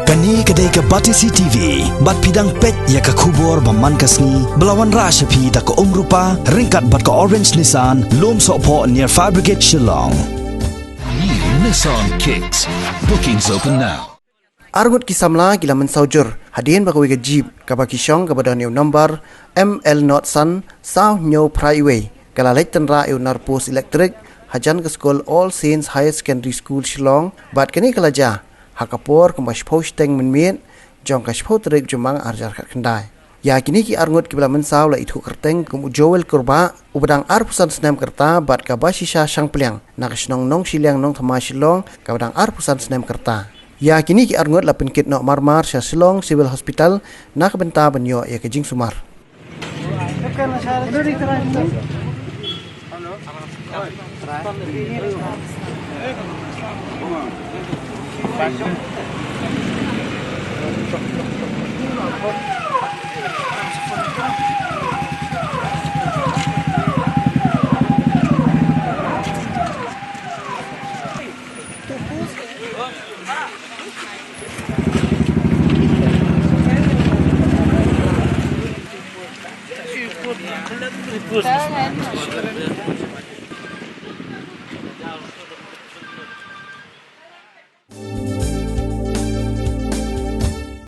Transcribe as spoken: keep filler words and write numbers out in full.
Kane ka dei ka Batesi T V, bad phi dang peit ïa ka khubor ba man ka sngi, ba la wanrah sha phi da ka Umrupa, ryngkat bad ka Orange Nissan, Lumsohphoh near Fire Brigade Shillong. New Nissan Kicks. Bookings open now. Arngut ki samla ki la mynsaw jur hadien ba kawei ka jeep kaba ki shong kaba don ïa u nombar M L not san saw hynñiew phra iwei ka la leit tynrah ïa u nar post elektrik hajan ka skul All Saints Higher Secondary School Shillong, bad kane ka la jia ha ka por kumba shiphew shiteng mynmiet jong ka shiphew tarik Jymmang arhajar khatkhyndai. Ïa kine ki arngut kiba la mynsaw la ithuh kyrteng kum u Joel Kurbah uba dang arphew san snem ka rta, bad ka Bashisha Shangpliang na ka shnong Nongshiliang Nongthymmai Shillong kaba dang arphew san snem ka rta. Ïa kine ki arngut la pynkit noh marmar sha Shillong Civil Hospital na ka bynta ban ïoh ïa ka jingsumar.